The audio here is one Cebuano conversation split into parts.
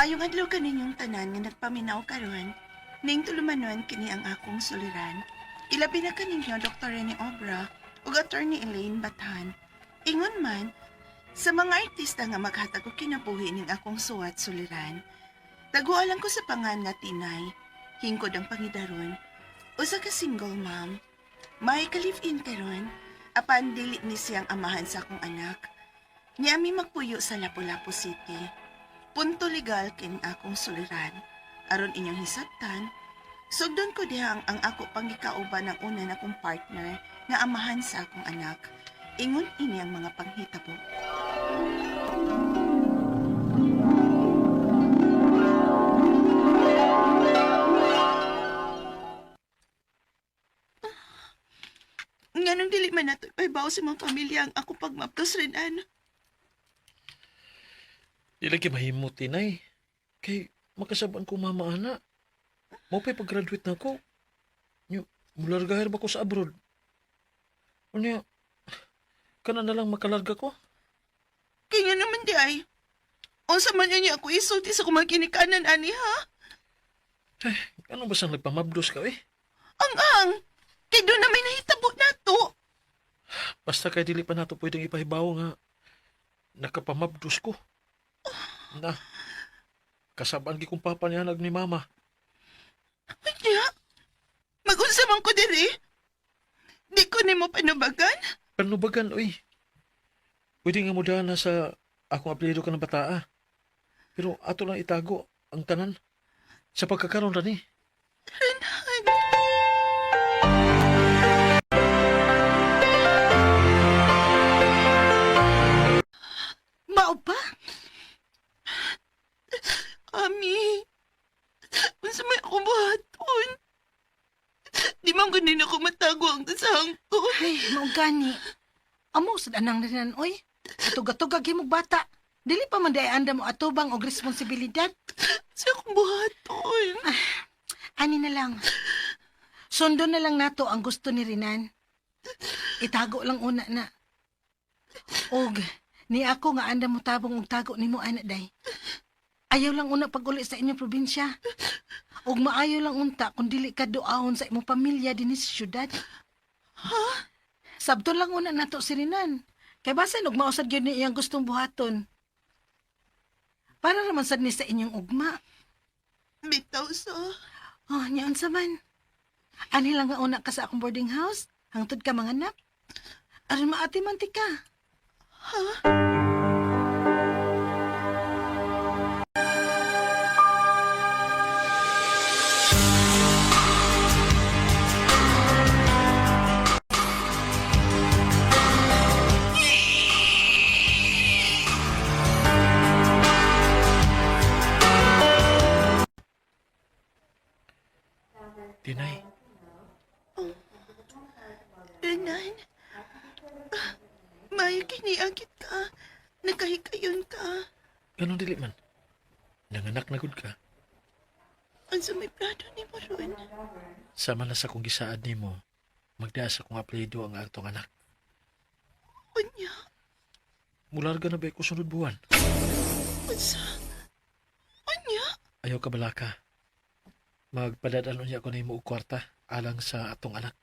Maayong adlaw kaninyong tanan nga nagpaminaw karon. Ning tulumanon kini ang akong suliran. Ilabi na kaninyo Dr. Rene Obra ug Attorney Elaine Bathan. Ingon man sa mga artista nga maghatag og kinabuhi ning akong suwat suliran. Tagualan ko sa pangan nga Tinay, hingkod ang pangidaron. Usa ka single mom. May ka-live-in karon, apan dili ni siyang amahan sa akong anak. Niami magpuyo sa Lapu-Lapu City. Punto legal kini akong suliran. Aron inyong hisabtan, sugdon ko dihang ang ako pangikauban ng una na kong partner nga amahan sa akong anak. Ingon ini ang mga panghitabo. Nganong dili man nato ipahibaw sa mga pamilya ang ako pagmaptos rin-an. Di lagi mahimot, Tinay. Kay makasabaan ko mama ana. Mo pa'y pag-graduate na ako. Nyo, mulargahir ba ko sa abroad? Unya, kana na lang makalarga ko? Kaya naman di ay. Unsa man yun niya ako isulti sa kumaginikanan ani ha? Ano ba sang nagpamabdos ka eh? Ang ang! Kay doon na may nahitabo na to. Basta kay dili pa nato pwedeng ipahibaw nga nakapamabdos ko. Na, kasabaan gi kong papa niya nag ni mama. Kanya, magunsa man ko diri. Di ko nimo panubagan. Panubagan, oy. Pwede nga mo daan na sa akong apelyido ka ng bataa. Pero ato lang itago ang tanan. Sa pagkakaroon ra ni. Renan. Mao pa? Ami, unsa may akong buhaton? Di man ganin ako matago ang kasang ko. Ay, mao gani. Amo sad anang rinan oy. Atugatugag himog bata. Dili pa man di anda mo atubang og responsibilidad. Sa akong buhaton. Ani na lang. Sundo na lang nato ang gusto ni Rinan. Itago lang una na. Og ni ako nga anda mo tabong og tago nimo ana day. Ayaw lang una pag-uli sa inyong probinsya. Og maayo lang unta kung dili ka duahon sa imong pamilya dinhi sa syudad. Ha? Sabton lang una nato si Rinan. Kay basin og mausad gyud ni iyang gustong buhaton. Para raman sad ni sa inyong ugma. Bitaw sa. Oh, niya unsa man. Ani lang nga una ka sa akong boarding house, hangtod ka manganak. Aron maati man ti ka. Tinay, Renan, mayo kiniagit ka. Nakahikayon ka. ganun dili man. Nanganak na gud ka. Unsa may plano ni mo ron? Sama na sa kong gisaad nimo, magdaa sa kong apelyido ang atong anak. Unya, Mularga na ba ko sunod buwan? unsa? Unya? Ayaw ka balaka. Magpadadalo niya ako nimo og kwarta alang sa atong anak.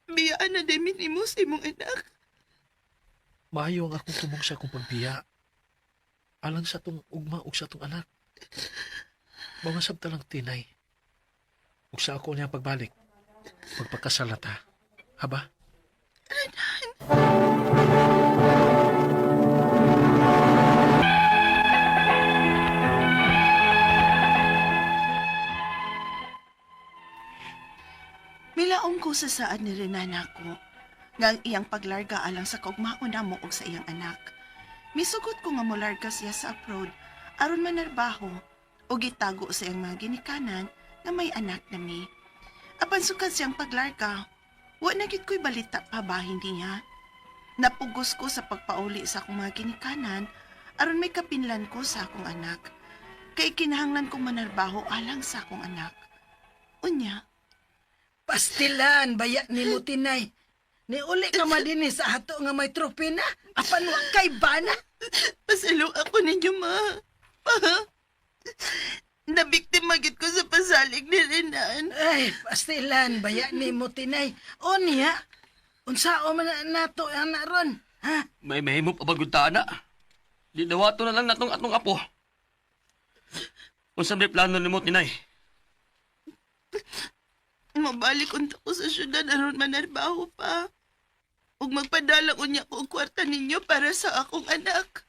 Biyaan na din nimo sa imong anak. Maayo ang akong tumong sa akong pagbiya. Alang sa atong ugma ug sa atong anak. Mga sabta lang tinay. Ug sa ako niya pagbalik, magpakasal na ta. Haba? Milaom ko sa saad ni Renan ako, nga ang iyang paglarga alang sa kaugmaon namo og sa iyang anak. Misugot ko nga molarga siya sa abroad aron manarbaho o gitago sa iyang mga ginikanan nga may anak nami. Apan sukad siyang paglarga, wa na gid ko'y balita pa bahin niya. Napugos ko sa pagpauli sa akong mga ginikanan aron may kapinlan ko sa akong anak. Kay kinahanglan kong manarbaho alang sa akong anak. Unya, Pastilan baya nimo tinay. Ni uli ka man dinhi sa ato nga may trophy na. Apan wa kay bana. Pasalo ako ninyo, ma. Pa, nabiktima gid ko sa pasalig ni Renan. Ay, pastilan, baya ni mo tinay. O niya, unsa o man na nato ang naron? Ha? May mahimo pa bagud ta ana. Di dawato na lang natong atong apo. Unsa may plano nimo Tinay? Mabalik unta ko sa syudad aron manarbaho pa. Ug magpadala unya ko og kwarta ninyo para sa akong anak.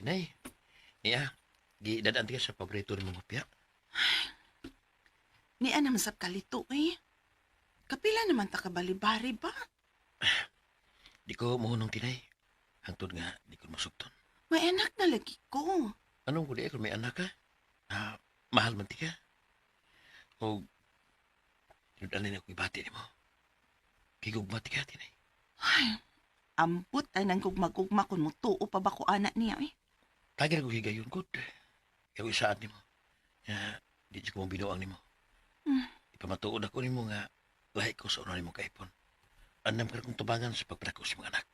Tinay, niya, giidadaan ka sa paborito ni mong hopya. Ni ana masab kalito eh. Kapila naman ta kabalibari ba? Di ko mohunong tinay. Hangtod nga, di ko masugton. May anak na lagi ko. Anong ko di kung may anak ka? Ah, mahal man ti ka. O, tinudanin ako ibati ni mo. Kigugma ti ka, tinay. Ay, ambot ay nang gugma-gugma kun mutuo pa ba ko anak niya eh. Tagay ko higayon, good. Kaya ko isaad ni mo. Nga, di ko mong binuang ni mo. Ipamatuod ako ni mo nga, lahi ko sa una ni mo kaipon. Andam ka kong tubangan sa pagpadako sa mga anak.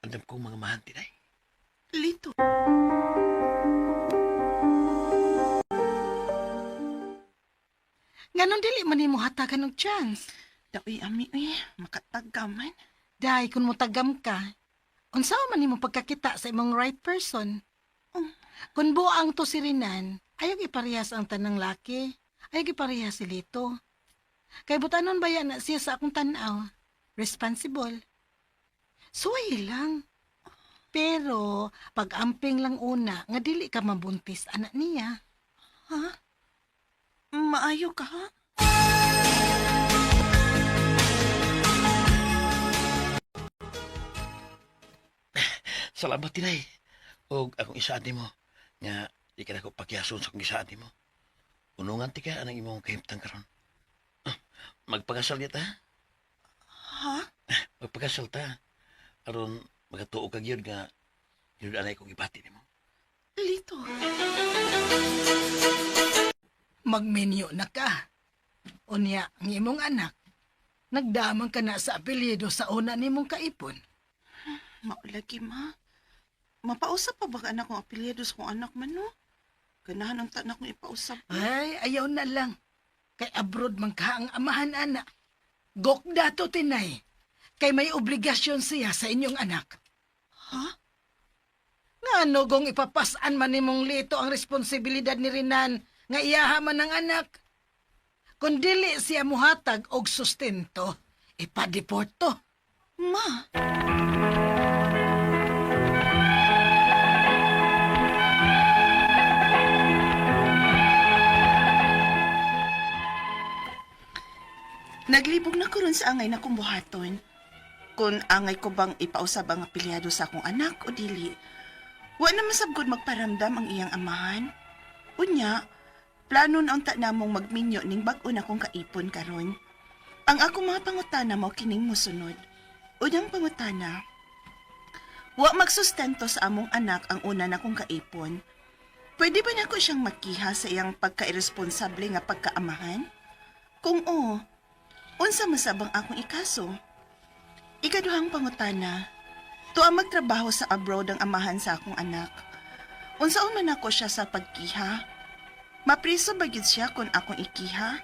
Andam kong mga mahan, tinay. Lito. Nganon dili man nimo hatagan og chance. Daoy ami eh, makatagga man. Dahil kung mutagam ka, unsa man nimo pagkakita sa imong right person? Oh. Kung buang to si Rinan, ayaw iparehas ang tanang laki. Ayaw iparehas si Lito. Kay butanon ba yan na siya sa akong tanaw? Responsible. Suway lang. Pero, pag-amping lang una, nga dili ka mabuntis, anak niya. Ha? Maayo ka ha? Salamat, tinay. O akong isaad nimo nga di ka nako pakiyason sa akong isaad nimo. Unungan ti ka anang imong kahimtang karon. Ah, magpakasal niya ta. Ha? Magpakasal ta. Aron magatuo ka gyud nga yun anay kong ibati nimo. Lito. Magminyo na ka. Unya, ang imong anak, nagdamang ka na sa apelyido sa una nimong kaipon. Maulagi ma. Mapausap pa ba ka anak kong apelyido sa kong anak man no? Ganahan ang tanak kong ipausap. Ay, ayaw na lang. Kay abroad man ka ang amahan, anak. Gok dato, tinay. Kay may obligasyon siya sa inyong anak. Ha? Nga ano gong ipapasan man nimong lito ang responsibilidad ni Rinan nga iyaha man ang anak. Kung dili siya muhatag og sustento, ipadeporto. Ma! Naglibog na ko ron sa angay na kong buhaton. Kung angay ko bang ipausab ang apelyado sa akong anak o dili. Wa na masabgod magparamdam ang iyang amahan. Unya, plano na unta namong magminyo ning bag-o na kong kaipon karon. Ang akong mga pangutana mao kining mosunod. Unang pangutana, wa magsustento sa among anak ang una na kong kaipon. Pwede ba nako siyang makiha sa iyang pagkairesponsable nga pagkaamahan? Kung oo, unsa masabang akong ikaso? Ikaduhang pangutana, tuwa magtrabaho sa abroad ang amahan sa akong anak. Unsaon man ako siya sa pagkiha? Mapriso ba gyud siya kung akong ikiha?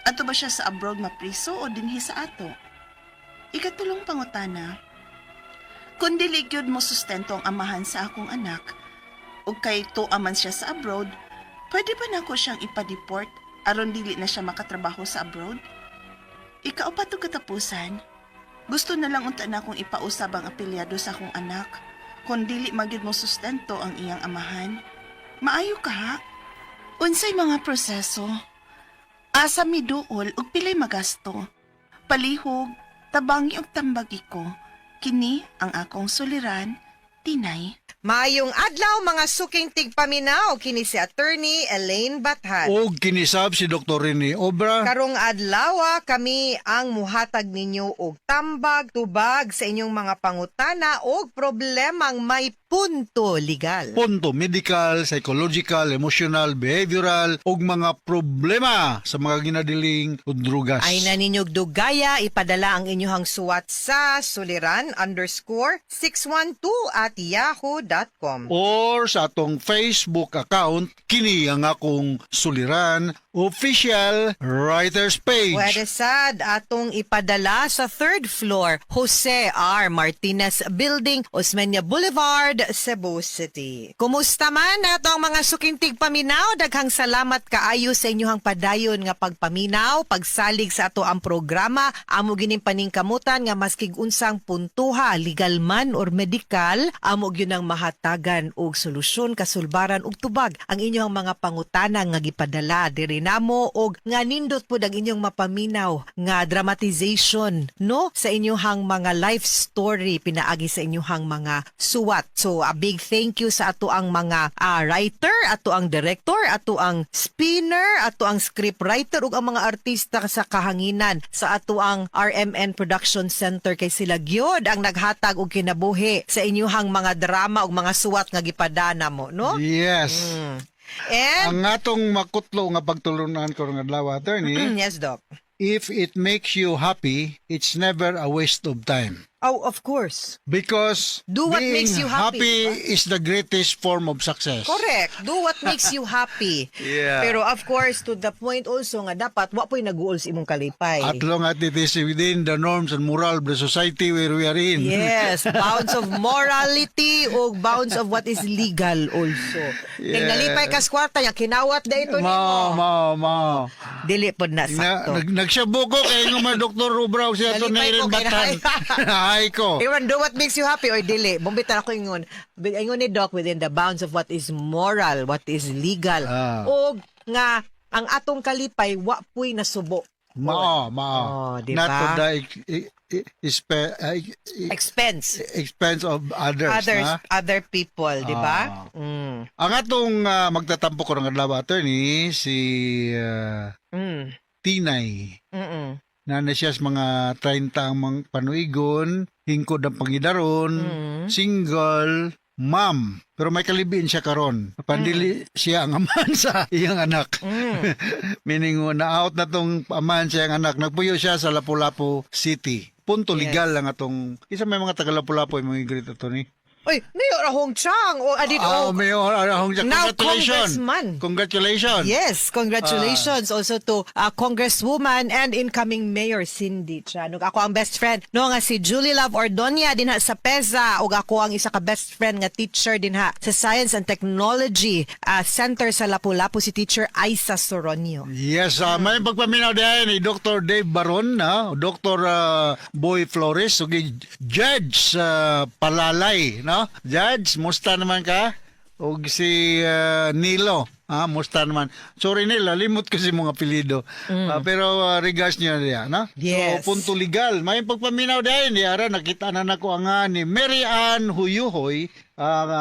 Ato ba siya sa abroad mapriso o dinhi sa ato? Ikatulong pangutana, kung dili gyud mo sustento ang amahan sa akong anak, ug kay tuwa man siya sa abroad, pwede ba nako siyang ipa-deport aron dili na siya makatrabaho sa abroad? Ikaupat ug katapusan, gusto na lang unta na akong ipausab ang apelyado sa akong anak kung dili magyud mo sustento ang iyang amahan. Maayo ka ha? Unsay mga proseso? Asa miduol ug pilay magasto? Palihog, tabangi og tambagi ko. Kini ang akong suliran, Tinay. Maayong adlaw mga suking tigpaminaw kini si Attorney Elaine Bathan. Og kinisab si Dr. Rene Obra. Karong adlaw kami ang muhatag ninyo og tambag tubag sa inyong mga pangutana og problemang may Punto Legal. Punto medical, psychological, emotional, behavioral ug mga problema sa mga ginadiling ug drugas. Ay na ninyog dugaya, ipadala ang inyong suwat sa suliran_612@yahoo.com. Or sa atong Facebook account, kini ang akong Suliran Official Writers Page. Pwede sad atong ipadala sa third floor, Jose R. Martinez Building, Osmeña Boulevard, Cebu City. Kumusta man ato ang mga suking tigpaminaw? Daghang salamat kaayo sa inyong padayon nga pagpaminaw, pagsalig sa ato ang programa. Amo gining paningkamutan nga maskig unsang puntuha, legal man or medical, amo gyud ang mahatagan og solusyon, kasulbaran ug tubag ang inyong mga pangutana nga gipadala diri namo og nga nindot pud ang inyong mapaminaw nga dramatization, no, sa inyong mga life story pinaagi sa inyong mga suwat. So a big thank you sa ato ang mga writer, ato ang director, ato ang spinner, ato ang script writer ug ang mga artista sa kahanginan sa ato ang RMN Production Center kay sila gyud ang naghatag og kinabuhi sa inyong mga drama ug mga suwat nga gipadana mo, no? Yes. And Ang atong makutlo nga pagtulunan karong adlaw, attorney, yes, doc. if it makes you happy, it's never a waste of time. Oh, of course. Because Do what being makes you happy, diba? is the greatest form of success. Correct. Do what makes you happy. Yeah. Pero of course, to the point also nga dapat wa po'y nag-uol sa imong kalipay. At long as it is within the norms and moral of the society where we are in. Yes, bounds of morality o bounds of what is legal also. Kay nalipay ka sa kwarta niya, kinawat da ito Ma, nimo. ma, ma. Dili pod na Na, sakto. nagsyabo ko kay nga mga Dr. Rubraw siya to Nalipay na ko kay Batan. Ay ko. Iwan, do what makes you happy or dili. Bumbitan ako ingon. Ingon ni Doc, within the bounds of what is moral, what is legal. O nga, ang atong kalipay, wa puy nasubo. Mao, mao. Oh, di Not ba? to the Expense. expense of others. Others, na? other people, di ba? Ah. Ang atong magtatampo ko ng adlaw, attorney, si Tinay. Na na siya sa mga 30 ang mga panuigon, hingkod ang pangidaron, single, mom. Pero may kalibiin siya karon. Pandili siya ang amahan sa iyang anak. Meaning, na out na tong amahan sa iyang anak. Nagpuyo siya sa Lapu-Lapu City. Punto legal lang atong, isa may mga taga Lapu-Lapu yung mga great, attorney. Uy, Mayor Ahong Chang o adid Ah, o Mayor Ahong Chang. Now, Congratulations. congressman. Congratulations. Yes, congratulations also to Congresswoman and incoming Mayor Cindy Chan. Ug ako ang best friend no nga si Julie Love Ordonia dinha sa PEZA ug ako ang isa ka best friend nga teacher dinha sa Science and Technology Center sa Lapu-Lapu, si Teacher Aisa Soronio. Yes, may pagpaminaw dihay ni Dr. Dave Baron, na Dr. Boy Flores, ug Judge Palalay, no? Judge, musta naman ka? Og si Nilo, musta naman. Sorry Nilo, limot kasi mga apelyido. Pero regards niyo niya, no? Yes. So, punto legal. May pagpaminaw dihay ni ara nakita na nako ang ni Mary Ann Huyuhoy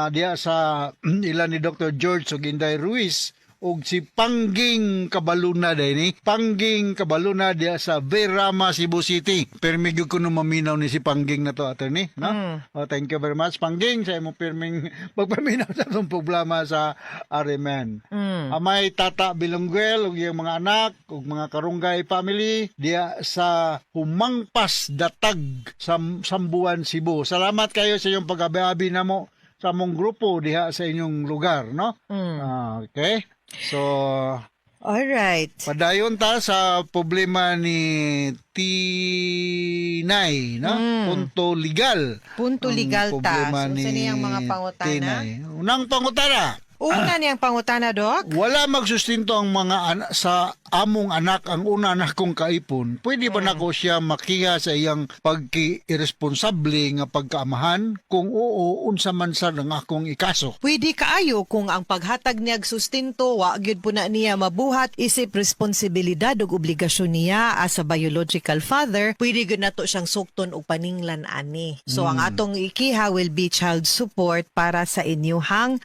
diya sa ilan ni Dr. George ug Inday Ruiz og si Pangging Kabaluna day ni Pangging Kabaluna diya sa Verama, Cebu City. Pirmi gyud ko no maminaw ni si Pangging na to, attorney, no? Oh, thank you very much, Pangging, sa imong pirming pagpaminaw sa atong problema sa RMN. Amay Tata Bilongguel ug iyang mga anak ug mga Karunggay family diya sa Humangpas Datag sa Sambuan, Cebu. Salamat kayo sa inyong pag-abi-abi namo sa among grupo diha sa inyong lugar, no? Okay. So, All right. padayon ta sa problema ni Tinay, no? Punto legal. Punto Ang legal ta. problema So, ni unsa niyang mga pangutana? Tinay. Unang pangutana. Una niyang pangutana, Doc. Wala magsustento ang mga sa among anak, ang una anak kong kaipon. Pwede ba nako siya makiha sa iyang pagki-irresponsable nga pagkaamahan? Kung oo, unsa man sad ang akong ikaso? Pwede kaayo kung ang paghatag niya og sustento wa gyud po na niya mabuhat isip responsibilidad ug obligasyon niya as a biological father, pwede gyud nato siyang sukton og paninglan ani. So ang atong ikiha will be child support para sa inyuhang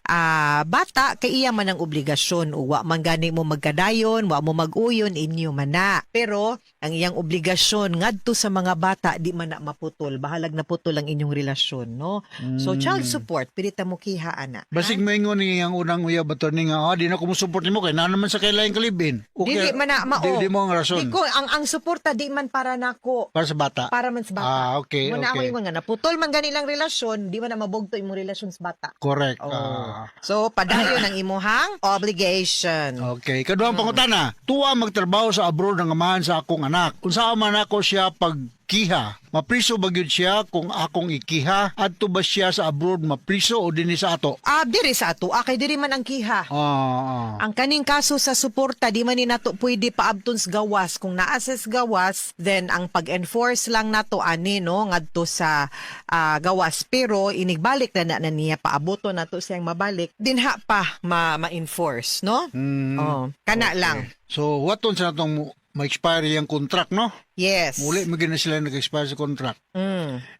bata. bata kay iya man ang obligasyon ug wa man gani mo magkadayon, wa mo mag-uyon inyo man na. Pero ang iyang obligasyon ngadto sa mga bata di man na maputol. Bahalag naputol ang inyong relasyon, no? So child support pwede ta mo kiha ana. Basig moingon ni ang unang uyab, attorney, nga, ah, di na ko mo-support nimo kay naa naman sa kailangan kalibin. Okay. Dili man na mao. Di, di mo ang rason. Di ko ang suporta di man para nako. Para sa bata. Para man sa bata. Ah, okay, Muna ako okay. ingon nga naputol man ganilang relasyon, di man na mabugto imong relasyon sa bata. Correct. Oh. Ah. So padayon ang imuhang obligation. Okay, kaduhang pangutana. Tuwa magtrabaho sa abroad ang amahan sa akong anak. Unsa man ako siya pagkiha? Mapriso ba gyud siya kung akong ikiha? Adto ba siya sa abroad mapriso o dinhi sa ato? Ah, diri sa ato, ah, kay diri man ang kiha. Ah. Ang kaning kaso sa suporta di man ni nato pwede paabton sa gawas. Kung naa sa gawas, then ang pag-enforce lang nato ani no ngadto sa gawas, pero inigbalik na na, na niya paaboto nato siyang mabalik dinha pa ma ma-enforce, no? Oh, kana lang. So, waton sa natong ma-expire yung contract, no? Yes. Muli mo na sila nag-expire sa contract.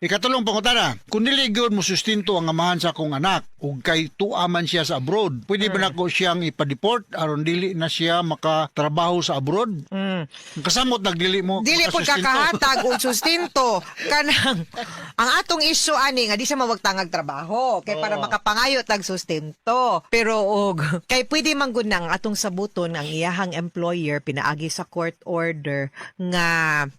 Ikatulong pangutana, kung dili gyud mo sustinto ang amahan sa akong anak ug kay tuwa man siya sa abroad, pwede ba nako siyang ipa-deport aron dili na siya makatrabaho sa abroad? Kasamot nagdili mo Dili po makasustento. kakahatag og sustento kanang ang atong isyu ani nga di siya mawagtangag trabaho kay para makapangayo tag sustento, pero og kay pwede man gud nang atong sabuton ang iyahang employer pinaagi sa court order nga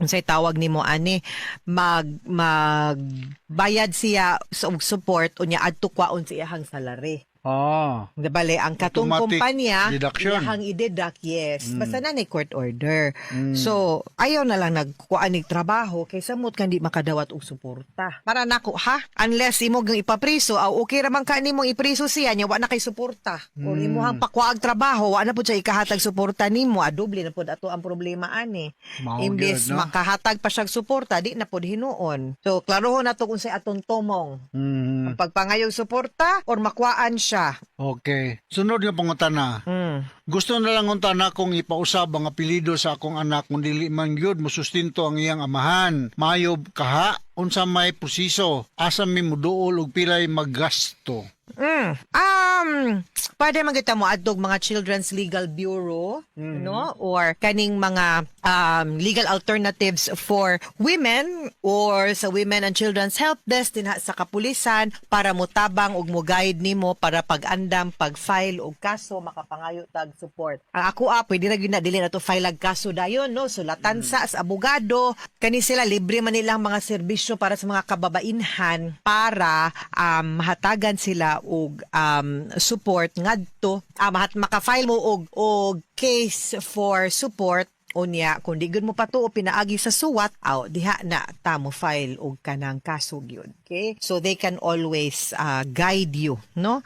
unsay tawag nimo ani, mag mag bayad siya sa og support unya adto kwaon sa iyahang salary. Bale, ang katong Automatic kumpanya, deduction. iyahang i-deduct, yes. Basta na ni court order. So, ayaw na lang nagkuan nig trabaho kay samot kan di makadawat og suporta. Para nako ha, unless imo gang ipapriso, aw okay ra man ka nimong ipriso siya nya wa na kay suporta. Or imuhang pakuag trabaho, wa na pud siya ikahatag suporta nimo, adoble na pud ato ang problema ani. Mao Imbes gyud, no? makahatag pa siyang suporta, di na pud hinuon. So, klarohon nato kung say atong tumong. Ang pagpangayog suporta or makuaan siya. Okay. Sunod nga pangutana. Gusto na lang unta na kong ipausab ang apelyido sa akong anak kung dili man gyud mosustinto ang iyang amahan. Mayob kaha unsa may proseso, asa mi moduol og pilay maggasto? Pwede man kita mo adtog mga Children's Legal Bureau, no? Or kaning mga legal alternatives for women or sa Women and Children's Help Desk dinha sa kapulisan para motabang ug mo guide nimo para pag-andam, pag-file og kaso makapangayo tag support. Ang ako pwede ra gyud na dili na to file ag kaso dayon, no? Sulatan sa abogado, kani sila libre man nilang mga serbisyo para sa mga kababainhan para mahatagan sila og support ngadto maka-file mo og case for support. Unya kung di gud mo patuo pinaagi sa suwat, aw diha na ta mo file og kanang kaso gyud, okay? So they can always guide you, no?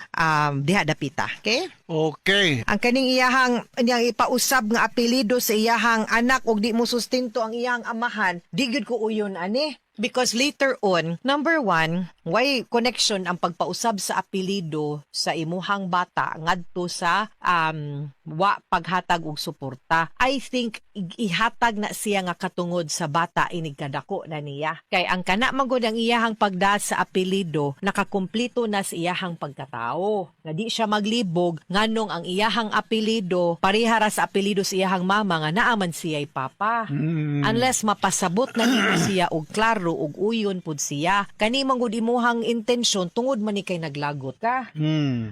Diha dapita, okay? Okay. Ang kaning iyahang niyang ipausab nga apelyido sa iyahang anak og di mo sustento ang iyahang amahan, di gyud ko uyon ani. Because later on, number one, why connection ang pagpausab sa apelyido sa imuhang bata ngadto sa wa paghatag og suporta? I think ihatag na siya nga katungod sa bata inig kadako na niya. Kay ang kana man gud ang iyahang pagda sa apelyido, nakakumpleto na sa iyahang pagkatao. Nga di siya maglibog nganong ang iyahang apelyido pareha ra sa apelyido sa iyahang mama nga naa man siya'y papa. Unless mapasabot na nimo siya og klaro ug uyon pud siya. Kani man gud imuhang intensyon tungod man ni kay naglagot ka.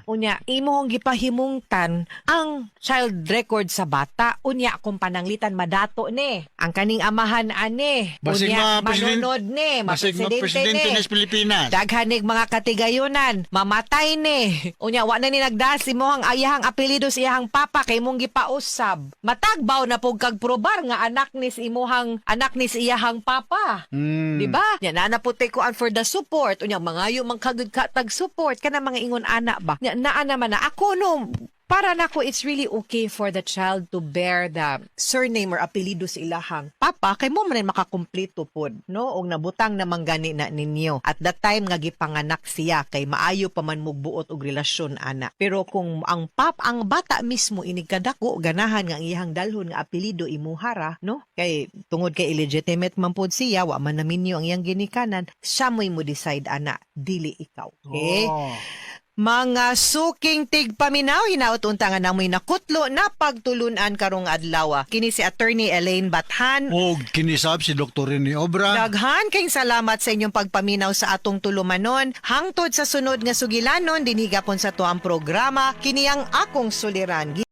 Unya, imong gipahimungtan ang child record sa bata. Unya, kung pananglitan madato ni. Ang kaning amahan ani. Basig Unya, ma manunod ni. Basig ma Mapresidente presidente ni. ni Pilipinas. Daghanig mga katigayunan, mamatay ni. Unya, wa na ni nagdas imong ayahang apelyido sa iyahang papa kay imong gipausab. Matagbaw na pug kag probar nga anak ni sa imuhang anak ni sa iyahang papa. Di ba? Nya na na po ko for the support. Unya mangayo man kagud ka tag support kana mga ingon ana ba. Nya naa naman na ako, no, para nako it's really okay for the child to bear the surname or apelyido sa ilahang papa kay mo man rin makakumpleto pod, no, og nabutang naman gani na ninyo at that time nga gipanganak siya kay maayo pa man mugbuot og relasyon ana. Pero kung ang pap ang bata mismo inig kadako ganahan nga ang iyahang dalhon nga apelyido imuhara, no, kay tungod kay illegitimate man pod siya, wa man naminyo ang iyang ginikanan, siya mo'y mo decide ana, dili ikaw, okay? Oh. Mga suking tigpaminaw, hinaot unta nga namoy nakutlo na pagtulunan karong adlaw. Kini si Attorney Elaine Bathan. Og kinisab si Dr. Rene Obra. Daghan kayong salamat sa inyong pagpaminaw sa atong tulumanon. Hangtod sa sunod nga sugilanon, dinhi gapon sa tuang programa, kini ang akong suliran.